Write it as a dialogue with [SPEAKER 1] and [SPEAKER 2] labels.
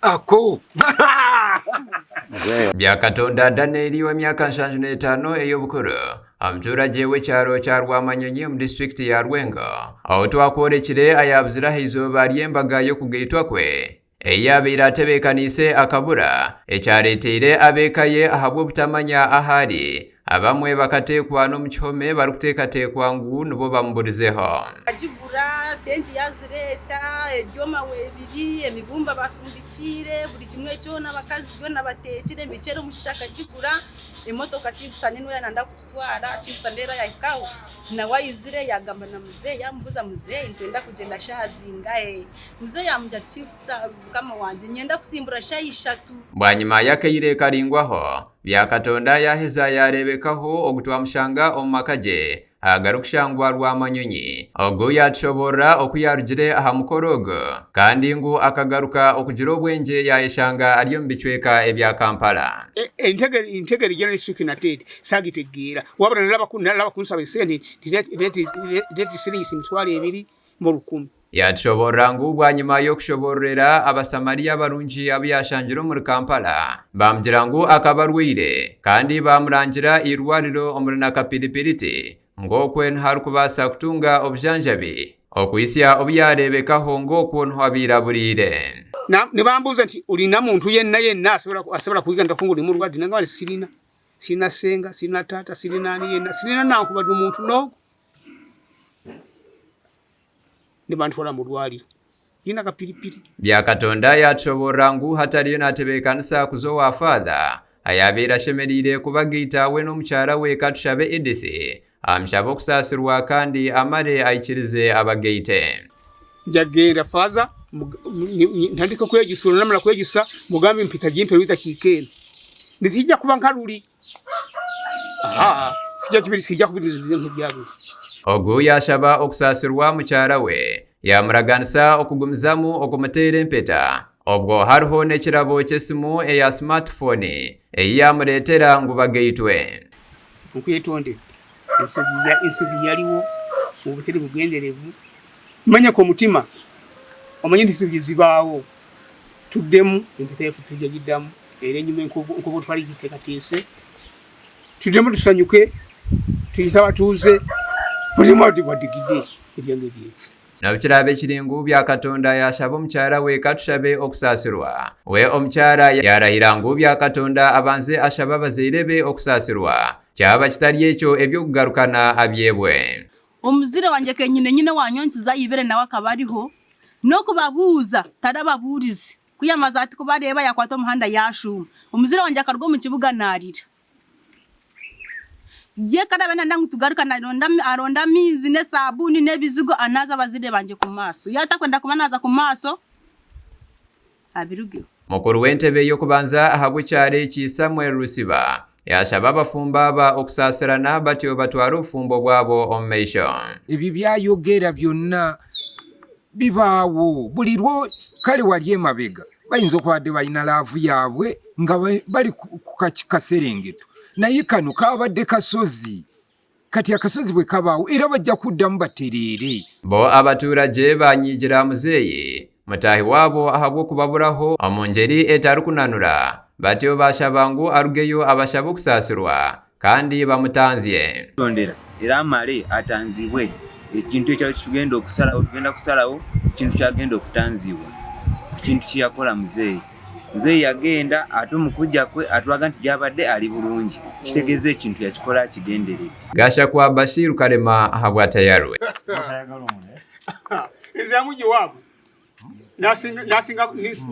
[SPEAKER 1] Ako!
[SPEAKER 2] Byakatonda Daniel ow'emyaka 75 ey'obukuru, omuturagye w'ekyaro kya Rwamanyonyi omu disiturikiti ya Rwengo, ou twakworekire ayaabuzire aha izooba ry'embaga y'okugaitwa kwe ei yaabaire atebeekaniise akabura, ekyareeteire ab'eka ye ahabw'obutamanya ahu ari, Abamwe bakateekwa n'omu kihome barikuteekateekwa ngu nibo bamuburizeho.
[SPEAKER 3] Akagigura, tenti yaazireeta, ebyoma weebiri, emibumba bafumbikiire, buri kimwe kyona abakazi byona bateekire, emiceeri omushaija akagigura, emotoka Chief Sande niwe yaaba nayenda kututwara, Chief Sande reero yaahikaho nawe aizire yaagamba na muzeeyi yaamubuuza muzeeyi nitwenda kugyenda shaaha zingahe? Muzeeyi yaamugira ati Chief mukama wangye niinyenda kusimbura shaaha ishatu.
[SPEAKER 2] Bwanyima y'akaire karaingwaho, Byakatonda yaaheza yaareebekaho ogu twamushanga omu maka gye agarikushangwa Rwamanyonyi. Ogu yaatushoboorora oku yaarugire aha mukoro ogu kandi ngu akagaruka okugira obwengye yaayeshanga ari omu bicweka ebya Kampala.
[SPEAKER 4] Entegere gyena nateete saagitegeera wabura nalaba kunsaba esente nti leeta siringisi 20,000.
[SPEAKER 2] Yaatushoboorora ngu bwanyima y'okushoboororera Abasamariya abarungi abu yaashangire omuri Kampala, baamugira ngu akaba arwaire kandi baamurangira eirwariro omuri Nakapiripiriti ngu okwo niho arikubaasa kutunga obujanjabi okuhitsya obu yaareebekaho ngu okwo niho abaire aburiire.
[SPEAKER 4] Nibambuuza nti, Olina muntu yenna yenna asobola kuyiga ngu ndi murwadde? Nangamba nti, Sirina. Sirina ssenga, sirina taata, sirina ani yenna, sirina nankubadde omuntu n'ogu. Nibantwara mu rwariro nyine akapiripiri.
[SPEAKER 2] Byakatonda yaatushoboorora ngu hati ariyo naatebeekanisa kuza owa Faatha ayaabaire ashemereire kubagaita we n'omukyara we Katushabe Edith amushabe okusaasirwa kandi amare aikirize abagaite.
[SPEAKER 4] Ngyagenda Faaza ntandike kwegyesa, namara kwegyesa mugambe mpita gimpeho edakiika enu. Nikiija kuba nka ruri.
[SPEAKER 2] Ogu yaashaba okusaasirwa mukyara we, yaamuraganisa okugumizamu okumuteera empeta. Obwo hariho n'ekirabo ky'esimu eya smartphone ei yaamureetera ngu bagaitwe.
[SPEAKER 4] Nkwetondera ensobi yariho omu butari bugyenderevu. Manya ku omutima omanye nti ensobi zibaho, tuddemu empeta yaife tujja giddamu. Era enyuma nk'obu twarigiteekateese, tugyemu tusanyuke, twite abatuuze, buri omwe adigide ebyanga ebyaitu.
[SPEAKER 2] N'obu kiraabe kiri ngu Byakatonda yaashaba omukyara we Katushabe okusaasirwa, we omukyara yaarahira ngu Byakatonda abanze ashabe abazaire be okusaasirwa, kyaba kitari ekyo eby'okugarukana abyebwe.
[SPEAKER 3] Omuzaire wangye kenyine nyine owanyonkize aha ibere nawe akaba ariho, n'okubabuuza tarababuurize. Ku yamaze ati kubareeba, yaakwata omuhanda yaashuuma. Omuzaire wangye akaruga omu kibuga naarira. Ye ku araabe naayenda ngu tugarukane, aronde amaizi n'esaabuuni n'ebizigo anaaze abazaire bangye ku maaso. Yaaba atakwenda kubanaaza ku maaso, abirugeho.
[SPEAKER 2] Mukuru w'entebe y'okubanza ahabw'ekyaro eki, Samuel Rusiba, yaashaba abafumbo aba okusaasirana batyo batware obufumbo bwabo omu maisho.
[SPEAKER 1] Ebyo byayogera byonna bibaawo buli lwo kale wali emabega bayinza okuba badde balina laavu yaabwe nga bali ku kaserengeto naye kano kabadde kasozi kati akasozi bwe kabaawo era bajja kuddamu batereere.
[SPEAKER 2] Bo abaturagye banyiigira muzeeyi mutaahi waabo ahabw'okubaburaho omu ngyeri etarikunanura batyo baashaba ngu arugeyo abashabe okusaasirwa kandi bamutanzye.
[SPEAKER 5] Tondera era amale atanzibwe ekintu ekyo kitugenda okusalawo tugenda kusalawo kintu kyagenda okutanzibwa ku kintu kyeyakora muzeeyi. Muzeeyi yagenda ate omu kujja kwe aturaga nti gyabadde ali bulungi kitegeeza ekintu yakikora akigenderedde.
[SPEAKER 2] Gashakwa Bashir Karema ahabwa Tayarwe.
[SPEAKER 4] Nze yamugi waabo nasinga nasinga.